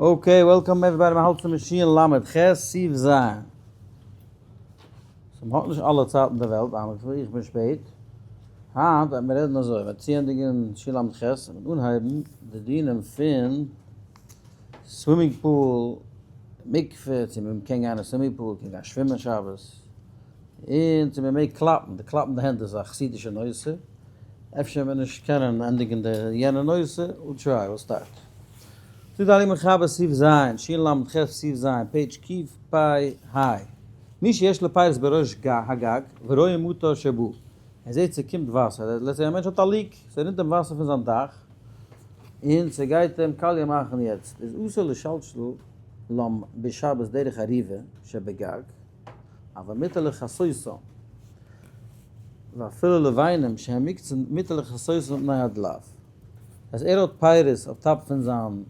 Okay, welcome everybody, מ'האלט צום שין למד ח' סיף ז'. So מ'האט נישט אלע צייט אין די וועלט, אבער איך בין שפעט. היינט וועט מען רעדן אזוי, מ'וועט צוענדיגן שין למד ח' און אנהייבן די דינים פון swimming pool, מקווה, צו מ'קען גיין אין swimming pool, קען גיין שווימען שבת, און צו מ'מעג קלאפן, די קלאפן די הענט איז א חסידישע נושא, אפשר וועט מען נישט קענען ענדיגן די יענע נושא, we'll try, we'll start. זאגט די הייליגע מחבר סעיף ז', שין למד ח' סעיף ז', page קוף פ ה, מי שיש לו פירות בראש הגג ורואה מטר שבא, ער זעט ס'קומט וואסער, let's say א מענטש האט א leak, ס'רינט אים וואסער פון זיין דאך, און ס'גייט אים קאליע מאכן יעצט, איז אסור לשלשל לם בשבת דרך אריבה שבגג, אבל מותר לכסותם, ואפילו לבנים שהם מוקצין מותר לכסותם מפני הדלף. אז ער האט פירות אויף top פון זיין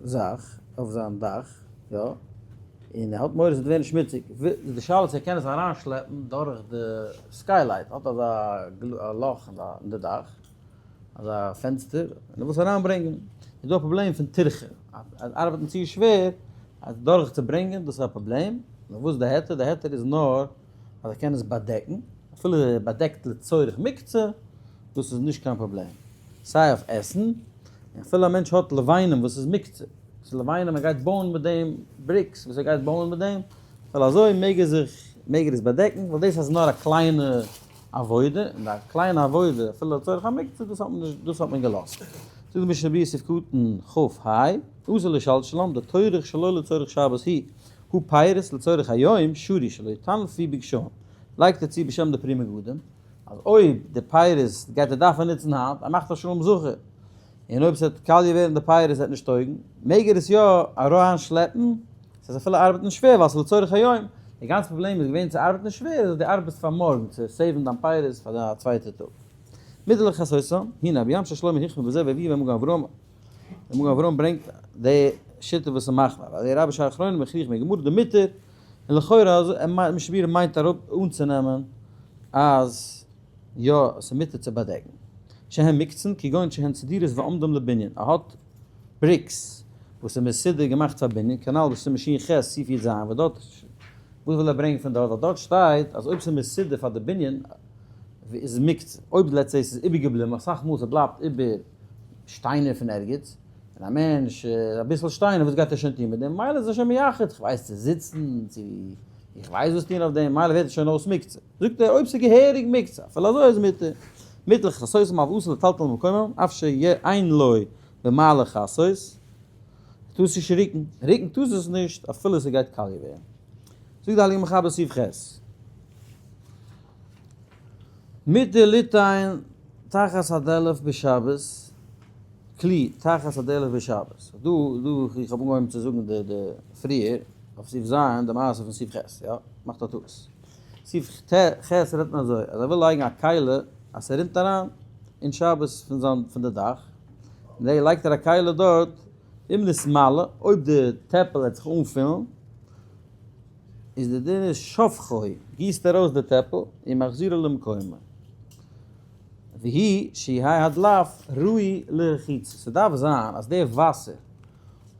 זאך, אויף זיין דאך, יא, און ער האט מורא ס'וועט ווערן שמוציג, איז די שאלה צו ער קען עס אריינשלעפן דורך די skylight, האט אזא לאך אין די דאך, אזא פענסטער, און ער וויל עס אריינברענגען, איז דא א פראבלעם פון טירחה, אז ארבעטן צו שווער אז דורך צו ברענגען, דאס איז א פראבלעם, נאר וואס איז די היתר? די היתר איז נאר אז ער קען עס באדעקן, אפילו ער באדעקט לצורך מוקצה, דאס איז נישט קיין פראבלעם, סיי אויף עסן, און אפילו א מענטש האט לבנים וואס איז מוקצה, ס'איז לבנים ער גייט בויען מיט דעם bricks וואס ער גייט בויען מיט דעם, ווייל אזוי מעג ער זיך, מעג ער עס באדעקן, ווייל דאס איז נאר א קליינע עבודה, און א קליינע עבודה אפילו לצורך המוקצה, דאס האט מען נישט, דאס האט מען געלאזט. זאגט די משנה ברורה סעיף קטן כ ה, אסור לשלשלם, דטורח שלא לצורך שבת היא, הא פירות לצורך היום, שרי שלא יטנפו בגשמים. לייגט ער צו בשם די פרי מגדים, אז אויב די פירות גייט ער דארפן נוצן היינט, ער מאכט א שלום זכר, און אויב ס'וועט קאליע ווערן די פירות וועט נישט טויגן, מעג ער עס יא אריין שלעפן, ס'איז אפילו ארבעטן שווער ווייל ס'איז לצורך היום, די גאנצע פראבלעם איז געווען צו ארבעטן שווער איז אז דו ארבעסט פאר מארגן צו save ן דיין פירות פאר די צווייטע טאג. מותר לכסותם, הנה בים של שלמה החמיר בזה והביאו במגן אברהם, דער מגן אברהם ברענגט די שיטה וואס איז מחמיר, ווייל די רבי שער האחרונים מכריח מגמרא דמותר, און לכאורה אז משנה ברורה מיינט אראפ אנצונעמען אז יא עס איז מותר צו באדעקן. שהן מוקצין כגון שהן סדורות ועומדים לבנין, ער האט bricks וואס איז מסודר געמאכט פאר בנין, כנל בסימן שין ח סעיף י ז, וואס דארט, וואס וויל ער ברענגען פון דארט, ווייל דארט שטייט אז אויב ס'איז מסודר פאר די בנין איז מוקצה, אויב let's say ס'איז איבערגעבליבן, אסאך מאל ס'בלייבט איבער שטיינער פון ערגעץ, און א מענטש אביסל שטיינער וואס גייט ער שוין טון מיט דעם, מילא איז ער שוין מייחד, כ'ווייס צו זיצן, צו איך ווייס וואס טון אויף דעם, מילא ווערט עס שוין אויס מוקצה. זאגט ער אויב ס'איז געהעריג מוקצה, אפילו אזוי איז מותר. מותר לכסותם אבל אסור לטלטלם ממקומם, אף שאין לו במה לכסות, טארסט נישט ריקן, ריקן טארסט עס נישט אפילו ס'גייט קאליע ווערן. זאגט די הייליגע מחבר סעיף ח'. מותר ליתן תחת הדלף בשבת, כלי תחת הדלף בשבת. דא דא איך האב אנגעהויבן צו זאגן די די פריער אויף סעיף ז' די מעשה פון סעיף ח', יא? מאכט א טעות. סעיף ח' רעדט מען אזוי אז ער וויל לייגן א כלי אז ס'רינט אריין אין שבת פון זיין פון די דאך, און דער לייגט ער א כלי דארט אם נתמלא אויב די טעפל וועט זיך אנפילן איז די דין איז שופכו גיסט ארויס די טעפל און מחזירו למקומו. והוא שיהא הדלף ראוי לרחיצה, ס'דארף זיין אז די וואסער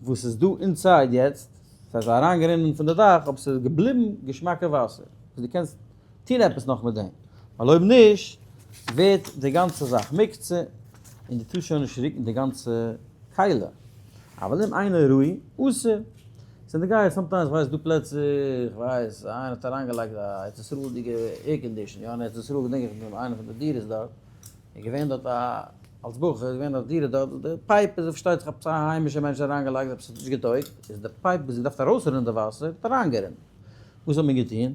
וואס איז דא inside יעצט, ס'איז אריינגערינען פון די דאך, אבער ס'איז געבליבן געשמאקע וואסער, וואס דו קענסט טון עפעס נאך מיט דעם, ווייל אויב נישט ווערט די גאנצע זאך מוקצה, און דו טארסט שוין נישט רוקן די גאנצע כלי, אבל אם אינו ראוי, אסור. ס'איז נוגע sometimes כ'ווייס דא פלעצער, כ'ווייס איינער האט אריינגעלייגט א ארץ ישראל'דיגע air condition, יא אין ארץ ישראל געדענק איך אין איינע פון די דירות דארט, איז געווען דארט א, אלס בחור איז געווען דארט דירה דארט, די pipe איז פארשטייט זיך עפעס א היימישע מענטש אריינגעלייגט עפעס האט נישט געטויגט, איז די pipe וואס געדארפט ארויסרינען די וואסער האט אריינגערינען, וואס האט מען געטון?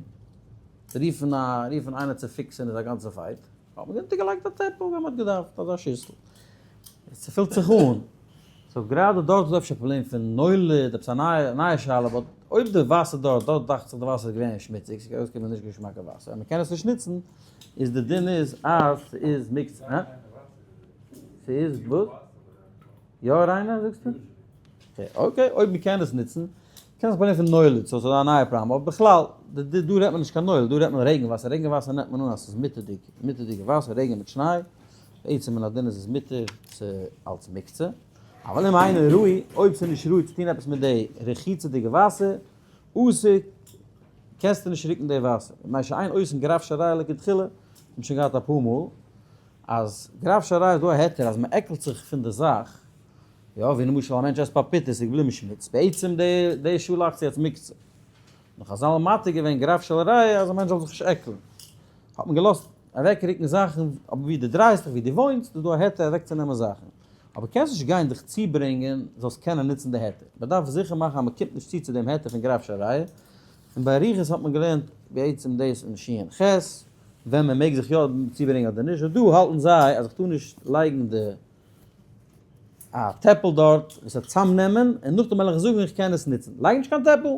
רופן א רופן איינער צו fix ען איז א גאנצע fight. האט מען אונטערגעלייגט א טעפל ווען מען האט געדארפט אזא שיסל, עס צופילט זיך אן, so גראדע דארט איז אפשר א פראבלעם פון נולד, עפעס א נייע שאלה, but אויב די וואסער דארט, דארט דאכט זיך די וואסער איז געווען שמוציג, ס'איז ארויסגעקומען נישט געשמאקע וואסער, און מען קען עס נישט נוצן, איז די דין איז אז ס'איז מוקצה, הא? ס'איז וואס? יא ריינער זאגסטו? Okay, אויב מען קען עס נוצן, קען זיך באנוצן נולד, so ס'איז א נייע פראבלעם, אבער בכלל, דא רעדט מען נישט קיין נולד, דא רעדט מען רעגן וואסער, רעגן וואסער נעמט מען אן אז ס'איז מותר'דיג, מותר'דיגע וואסער, רעגן מיט שניי, בעצם מן הדין איז עס מותר צו אלס מוקצה. אבל אם אינו ראוי, אויב ס'איז נישט ראוי צו טון עפעס מיט די רחיצה'דיגע וואסער, אסור, קענסטו נישט רוקן די וואסער. מפני שאין עושין גרף של רעי לכתחילה, האט מען שוין געהאט אפאר מאל, אז גרף של רעי איז דא א היתר אז מ'עקלט זיך פון די זאך, יא, ווי למשל א מענטש עסט פאפיטעס איז געבליבן שמוץ, בעצם די די שאלאכץ איז יעצט מוקצה. נאר חזל האבן מתיר געווען גרף של רעי אז א מענטש זאל זיך נישט עקלען. האט מען געלאזט אוועקרוקן זאכן, אבער ווי דו דרייסט דיך, ווי דו וואוינסט, איז דא א היתר אוועקצונעמען זאכן. אבער קענסט נישט גיין דיך צוברענגען זאלסט קענען נוצן די היתר. מען דארף זיכער מאכן אז מען קומט נישט צו צו דעם היתר פון גרף של רעי. און באריכות האט מען געלערנט בעצם דאס אין שין ח, ווען מען מעג זיך יא צוברענגען אדער נישט. און דא האלטן זיי אז איך טאר נישט לייגן די א טעפל דארט וואס וועט צאמנעמען און נאכדעם וועל איך זאגן איך קען עס נוצן. לייג נישט קיין טעפל!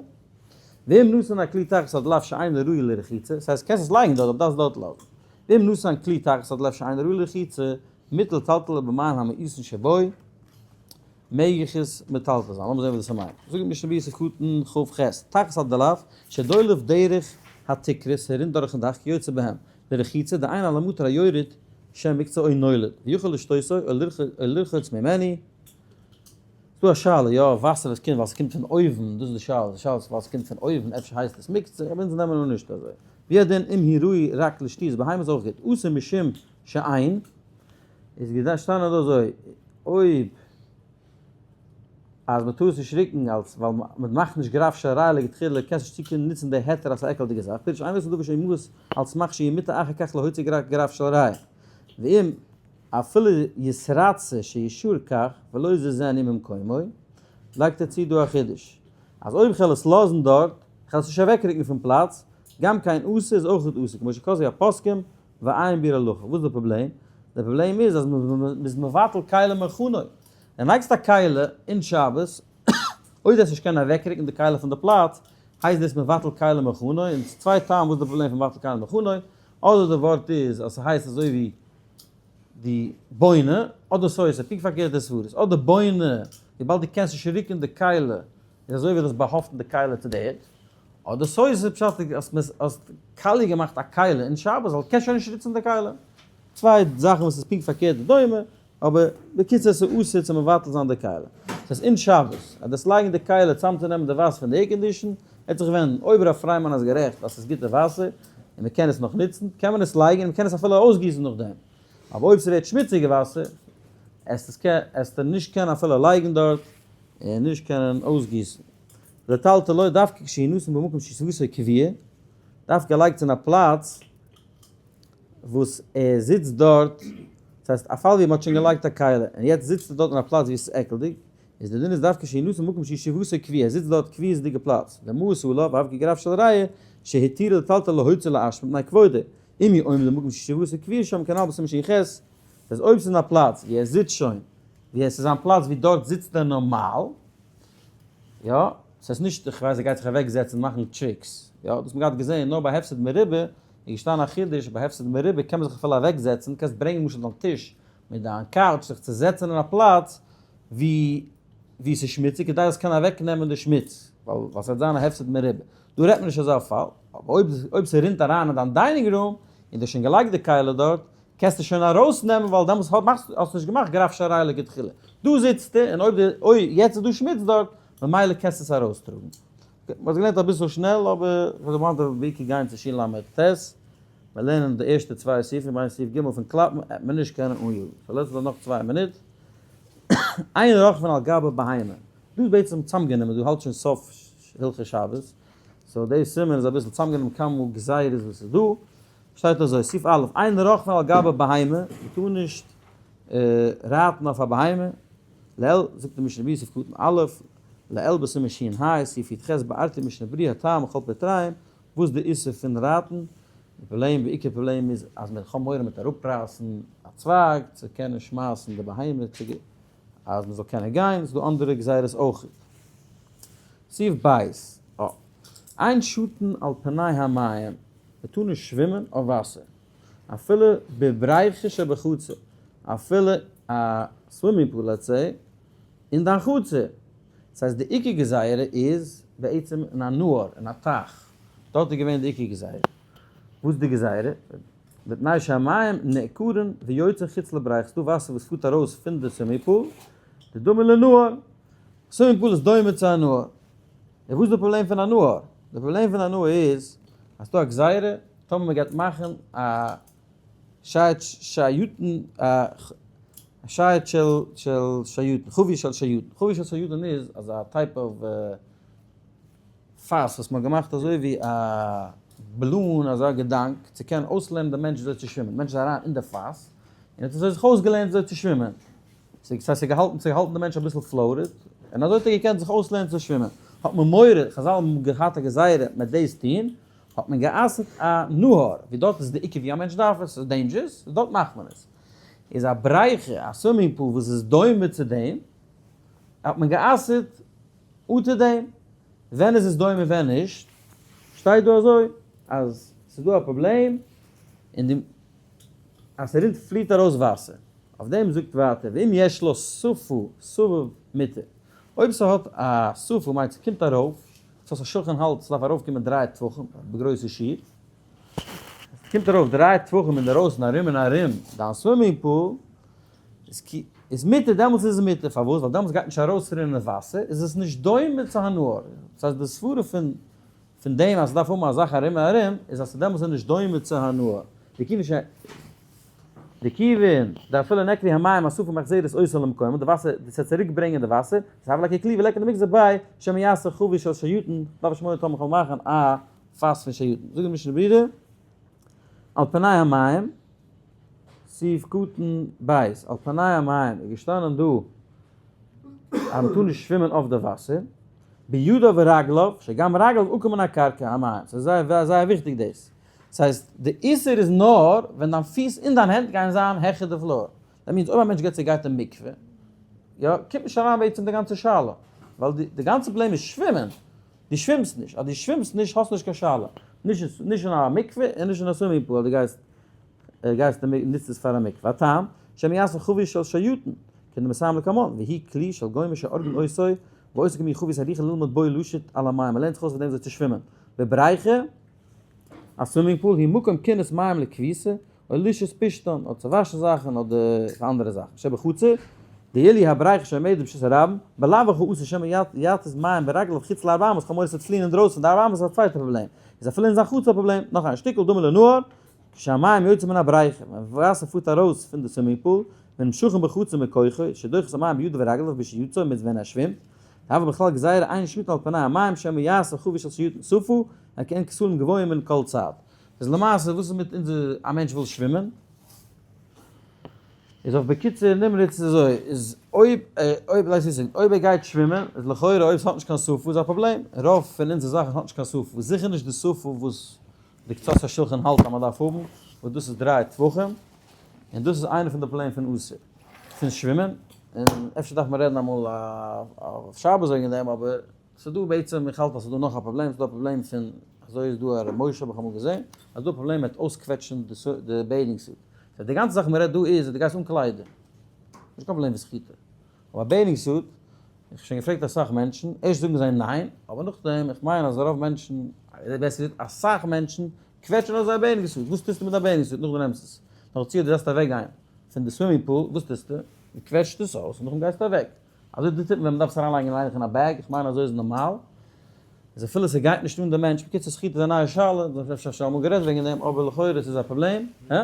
ואם נתן הכלי תחת הדלף שאינו ראוי לרחיצה, ס'הייסט קענסט עס לייגן דארט אבער דארפסט דארט לאזן. ואם נתן כלי תחת הדלף שאינו ראוי לרחיצה, מוטל לטלטלו במים המאוסין שבו, מעג איך עס מטלטל זיין. לאמיר זען וואס דאס מיינט. זאגט משנה ברורה סעיף קטן כ ח, תחת הדלף שדולף דרך התקרה, ס'רינט דורכן דאך כיוצא בהם, לרחיצה, דאין על המטר היורד שם מקצה או נולד, ויכול לשתותו או לרחוץ ממנו. ס'דא א שאלה, יא, וואסער וואס קומט ווייל ס'קומט פון אויבן, דאס איז די שאלה, די שאלה איז ווייל ס'קומט פון אויבן אפשר הייסט עס מוקצה, אבער אונז נעמען אן נישט אזוי. והוא הדין אם הוא ראוי רק לשתיית בהמה איז אויך גוט, אסור משום שאין, איז געשטאנען דא אזוי, אויב אז מ'טאר עס נישט רוקן אלס ווייל מ'מאכט נישט גרף של רעי לכתחילה קענסט נישט צוקומען נוצן די היתר אז ס'איז א עקלדיגע זאך, פירוש אין עושין דבר שימאס על סמך שיהיה מותר אחר כך להוציא גרף של רעי, ואם אפילו יתרצה שישאר כך ולא יזיזנו ממקומו, לייגט ער צו דא א חידוש, אז אויב כ'וועל עס לאזן דארט, כ'וועל עס נישט אוועקרוקן פון פלאץ, גם כן אסור איז אויך אסור, כמו שכתבו הפוסקים ועיין ביאור הלכה. וואס איז די פראבלעם? די פראבלעם איז אז מ'איז מבטל כלי מכונו. ווען לייגסט א כלי אין שבת, אויב דו וועסט נישט קענען אוועקרוקן די כלי פון די פלאץ, הייסט דאס מבטל כלי מכונו, און ס'איז צוויי טעמים וואס איז די פראבלעם פון מבטל כלי מכונו, אדער די ווארט איז אז ס'הייסט אזוי ווי די בונה, אדער סותר, פונקט פארקערט די סברות, אדער בונה, וויבאלד דו קענסט נישט רוקן די כלי, איז אזוי ווי דו האסט באהאפטן די כלי צו די ערד, אדער סותר פשט אז האסט קאליע געמאכט א כלי אין שבת ווייל קענסט שוין נישט נוצן די כלי. צוויי זאכן וואס איז פונקט פארקערט די דומה, אבער בקיצור ס'איז אסור צו מבטל זיין די כלי. ס'הייסט אין שבת אז דאס לייגן די כלי צאמצונעמען די וואסער פון די air condition, העט זיך ווענדן אויב רב פריימאן איז גערעכט אז ס'איז גוטע וואסער און מ'קען עס נאך נוצן, קען מען עס לייגן און מ'קען עס אפילו אויסגיסן נאכדעם. אבער אויב ס'ווערט שמוציגע וואסער, עסטו נישט קענען אפילו לייגן דארט און נישט קענען אויסגיסן. לטלטלו דווקא כשינתן במקום שישבותו קביעה, דווקא לייגט אין א פלאץ וואס ער זיצט דארט, דאס הייסט א פאל ווי מען האט שוין געלייגט א כלי און יעצט זיצט ער דארט אין א פלאץ ווי עס איז עקלדיג, איז די דין איז דווקא שינתן במקום שישבותו קביעה, ער זיצט דארט קביעות'דיגע פלאץ, למאוס עליו ואף כגרף של רעי שהתירו לטלטל להוציא לאשפה מפני כבודו, אם הוא עומד במקום שישבותו קביעה שם כנל בסימן שח, דאס הייסט אויב עס איז אין א פלאץ ווי ער זיצט שוין, ווי עס איז זיין פלאץ ווי דארט זיצט ער נארמאל, יא, ס'הייסט נישט איך ווייס ער גייט זיך אוועק זעצן מאכן tricks, יא, דאס האט מען געהאט געזען נאר ביי הפסד מרובה, איז געשטאנען א חידוש ביי הפסד מרובה קען מען זיך אפילו אוועק זעצן, קענסט ברענגען למשל דיין טיש מיט דיין couch זיך צו זעצן אין א פלאץ ווי ווי ס'איז שמוציג כדי זאלסט קענען אוועק נעמען די שמוץ, ווייל ווייל ס'וועט זיין א הפסד מרובה, דא רעדט מען נישט אזא פאל, אבער אויב אויב ס'רינט אריין אין דיין dining room און דו האסט שוין געלייגט די כלי דארט, קענסטו שוין ארויסנעמען ווייל דעמאלטס האט מאכסט האסט נישט געמאכט גרף של רעי לכתחילה. דא זיצטו און אויב די אוי יעצט איז דא שמוץ דארט ממילא קענסטו עס ארויסטראגן. מ'האט געלערנט אביסל שנעל אבער כ'האב געפלאנט אויף בעיקר גיין צו שין למד ט. מיר לערנען די ערשטע צוויי סעיפים מיין סעיף ג' פון קלאפן עט מען נישט קענען אניאגן. so לעצט נאך 2 מינוט. אין רוכבין על גבי בהמה. דא איז בעצם צאמגענומען דא האלט שוין סוף הלכות שבת. so די סימן איז אביסל צאמגענומען כמה גזירות וואס איז דא. שטייט אזוי, סעיף א', אין רוכבין על גבי בהמה, מען טאר נישט רייטן אויף א בהמה, לעיל, זאגט די משנה ברורה סעיף קטן א', לעיל בסימן שין ה', סעיף י ח, ביארתי משנה ברורה הטעם וכל פרטיהם, וואס די איסור פון רייטן, די פראבלעם, די עיקר פראבלעם איז אז מען האט מורא מ'וועט אראפרייסן א צווייג צו קענען שמייסן די בהמה צו אז מען זאל קענען גיין, ס'איז דא אנדערע גזירות אויך. סעיף ב', א, אין שטין על פני המים, מען טאר נישט שווימען אויף וואסער, אפילו בבריכה שבחצר, אפילו א swimming pool let's say, אין דיין חצר. דאס הייסט די עיקר גזירה איז בעצם אין א נהר, אין א טייך, דארט איז געווען די עיקר גזירה. וואס איז די גזירה? מפני שהמים נעקרין ויוצאין חוץ לבריכה, ס'דא וואסער וואס פארט ארויס פון די swimming pool. דדומה לנהר, swimming pool איז דומה צו א נהר. און וואס איז די פראבלעם פון א נהר? די פראבלעם פון א נהר איז אז ס'דא א גזירה טאמער מ'גייט מאכן א שייט שייטן א שייט של של שייטן, חבי של שייטן, חבי של שייטן איז אזא type of פאס וואס מ'האט געמאכט אזוי ווי א balloon אזא געדאנק צו קענען אויסלערנען די מענטש וויאזוי צו שווימען, די מענטש איז אריין אין די פאס און האט אזוי זיך אויסגעלערנט וויאזוי צו שווימען, ס'הייסט ס'האט געהאלטן צו האלטן די מענטש אביסל floated, און אזוי האט ער געקענט זיך אויסלערנען צו שווימען, האט מען מורא, חזל האבן געהאט א גזירה מ'עט דאס טון, האט מען גע'אסר'ט א נהר, ווי דארט איז די עיקר ווי א מענטש דארף עס, ס'איז dangerous, דארט מאכט מען עס. איז א בריכה, א swimming pool וואס איז דומה צו דעם, האט מען גע'אסר'ט אונטער דעם. ווען איז עס דומה ווען נישט? שטייט דא אזוי אז ס'איז דא א פראבלעם אין די אז ס'רינט פליעט ארויס וואסער. אויף דעם זאגט ווייטער ואם יש לו שפה סובב מותר. אויב ס'האט א שפה מיינט ס'קומט ארויף, ס'האט א שולחן האלץ ס'דארף ארויפקומען דריי טפחים די גרויסע שיעור. ס'קומט ארויף דריי טפחים אינדערויסן ארום און ארום דיין swimming pool, איז מותר, דעמאלטס איז עס מותר, פארוואס? ווייל דעמאלטס גייט נישט ארויסרינען וואסער, איז עס נישט דומה צו הנהר, דאס הייסט די סברה פון פון דעם אז ס'דארף האבן א זאך ארום און ארום, איז אז דעמאלטס איז נישט דומה צו הנהר, דכיוון ש דכיוון דאפילו נעקרי המים השפה מחזרת אותו למקומו, די וואסער, דאס וועט צוריק ברענגען די וואסער, איז הוה ליה ככלי וליכא דמגזר ביה שמא יעשה חבית של שייטין, דארף איך מורא טאמער כ'וועל מאכן א פאס פון שייטין. זאגט די משנה ברורה, על פני המים, סעיף קטן ב', על פני המים איז געשטאנען דא אז מ'טאר נישט שווימען אויף די וואסער, בידיו ורגליו, שגם רגליו עקום מן הקרקע המים, ס'איז זייער זייער וויכטיג דאס, ס'הייסט די איסור איז נאר ווען דיין פיס און דיין הענט גייען זיין העכער די floor, that means אויב א מענטש גייט צו גייט אין מקווה, יא, קומט נישט אריין בעצם די גאנצע שאלה, ווייל די די גאנצע פראבלעם איז שווימען, דו שווימסט נישט, אז דו שווימסט נישט האסטו נישט קיין שאלה, נישט נישט אין א מקווה און נישט אין א swimming pool אז דו גייסט גייסט נוצט עס פאר א מקווה, הטעם, שמא יעשה חבית של שייטין, כדמסיים לקמן, והיא כלי של גומא שאורגין אותו, ועושה כמין חבית ארוכה ללמוד בו לשוט על המים, מ'לערנט זיך אויס פון דעם וויאזוי צו שווימען, בבריכה, א swimming pool, היא מקום כינוס מים לכביסה, או לישות פשתן, אדער צו וואשן זאכן, אדער פאר אנדערע זאכן. שבחצר, דאילו הבריכה שעומדת ברשות הרבים, בלאו הכי אסור שמא יתיז מים ברגליו חוץ לארבע אמות, כ'האב מורא ס'וועט פליען אינדרויסן, די ארבע אמות איז א צווייטע פראבלעם, איז אפילו אין זיין חצר א פראבלעם, נאך איין שטיקל דומה לנהר, כשהמים יוצאים מן הבריכה, ווען וואסער פארט ארויס פון די swimming pool, ונמשכים בחצר מכוחו, שדוחס המים בידו ורגליו בשיטו מיט ווען ער שווימט, הוה בכלל גזירה אין שטין על פני המים שמא יעשה חבית של שייטין שפה, וכעין כסלים גבוהים מן כל צד. איז למעשה וואס איז מיט אונזער א מענטש וויל שווימען? איז אויף בקיצור נמרץ איז אזוי, איז אויב אויב לייס איך זאגן אויב ער גייט שווימען איז לכאורה אויב ס'האט נישט קיין שפה איז א פראבלעם, רוב פון אונזער זאכן האט נישט קיין שפה, זיכער נישט די שפה וואס די קצות השולחן האלט אז מען דארף האבן, וואס דאס איז דריי טפחים, און דאס איז איינע פון די פראבלעם פון אסור פון שווימען, און אפשר דארף מען רעדן אמאל אויף שבת וועגן דעם, אבער ס'איז דא בעצם, איך האלט אז ס'איז דא נאך א פראבלעם, ס'איז דא א פראבלעם פון, אזוי איז דא א ר' משה האב איך אמאל געזען, אז דא א פראבלעם מיט אויסקוועטשן די bathing suit. סאו די גאנצע זאך מ'רעדט דא איז אז דו גייסט אן קליידער. נישט קיין פראבלעם פון סחיטה. אבער א bathing suit, איך האב שוין געפרעגט אסאך מענטשן, ערשט זאגן זיי ניין, אבער נאכדעם, איך מיין אז רוב מענטשן, בעסער געזאגט אסאך מענטשן, קוועטשן אויס זייער bathing suit. וואס טוסטו מיט דיין bathing suit נאך דו נעמסט עס? נאכדערצו אז דו דארפסט אוועקגיין פון די swimming pool, וואס טוסטו? דו קוועטשסט עס אויס און נאכדעם גייסטו אוועק. אזוי טוט מען ווען מ'דארף עס אריינלייגן אין ליידיך אין א bag, איך מיין אזוי איז נארמאל, איז אפילו ס'גייט נישט אן די מענטש, בקיצור סחיטה איז א נייע שאלה, מ'האט אפשר שוין אמאל גערעדט וועגן דעם, אבער לכאורה עס איז א פראבלעם, הא?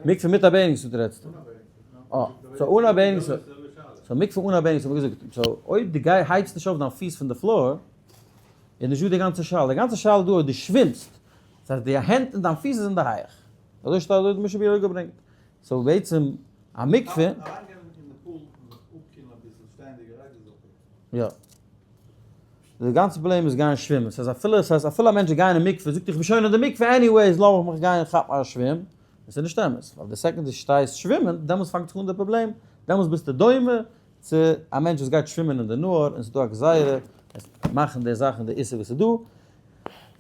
מקווה מיט א bathing suit רעדסטו? אה, so אן א bathing suit, so מקווה אן א bathing suit האט מען געזאגט, so אויב דו גיי הייבסט נישט אויף דיין פיס פון די floor, איז נישט דא די גאנצע שאלה, די גאנצע שאלה איז דא אויב דו שווימסט, דאס הייסט די הענט און דיין פיס איז אין די הייעך, אזוי שטייט אזוי האט משנה ברורה געברענגט, so בעצם א מקווה. אריינגיין אין די pool און זיך אפקילן אביסל שטייענדיגערהייט איז okay. יא. די גאנצע פראבלעם איז גיין שווימען. ס'איז אפילו, ס'הייסט אפילו א מענטש גייט אין מקווה זאגט איך בין שוין אין די מקווה anyways לאמיך מיך גיין כאפן א שווים. עס איז נישט אמת. ווייל די second דו שטייסט שווימען דעמאלטס פאנגט זיך אן די פראבלעם. דעמאלטס ביסטו דומה צו א מענטש וואס גייט שווימען אין די נהר און ס'איז דא א גזירה עס מאכן די זאכן די איסור וואס איז דא.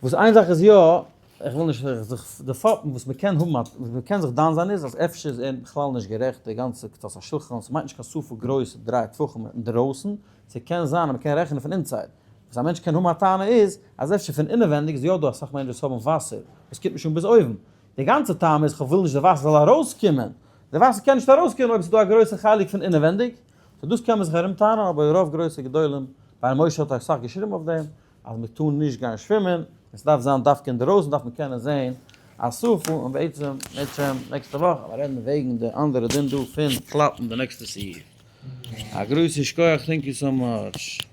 וואס איין זאך איז יא, איך וויל נישט זיך דערפאפן, וואס מ'קען האבן א, וואס מ'קען זיך דן זיין איז אז אפשר איז ער בכלל נישט גערעכט די גאנצע קצות השולחן, ס'מיינט נישט קיין שפה גרויס דריי טפחים אינדערויסן, ס'קען זיין אז מ'קען רעכענען פון inside. וואס א מענטש קען האבן א טענה איז אז אפשר פון אינעווענדיג איז יא דא אסאך מענטשן וואס האבן וואסער וואס קומט נישט אן ביז אויבן. די גאנצע טעם איז כ'וויל נישט די וואסער זאל ארויסקומען. די וואסער קען נישט ארויסקומען אויב ס'איז דא א גרויסע חלק פון אינעווענדיג. So דאס קען מען זיך ארום טענה'ן, אבער רוב גרויסע גדולים, ביי משה האט אסאך געשריבן אויף דעם, אז מען טאר נישט גיין שווימען, עס דארף זיין דווקא אינדערויסן דארף מען קענען זען א שפה, און בעצם בעצם נעקסטע וואך וועלן מיר רעדן וועגן די אנדערע דין דא פון קלאפן די נעקסטע סעיף. א גרויסע שכוח, thank you so much.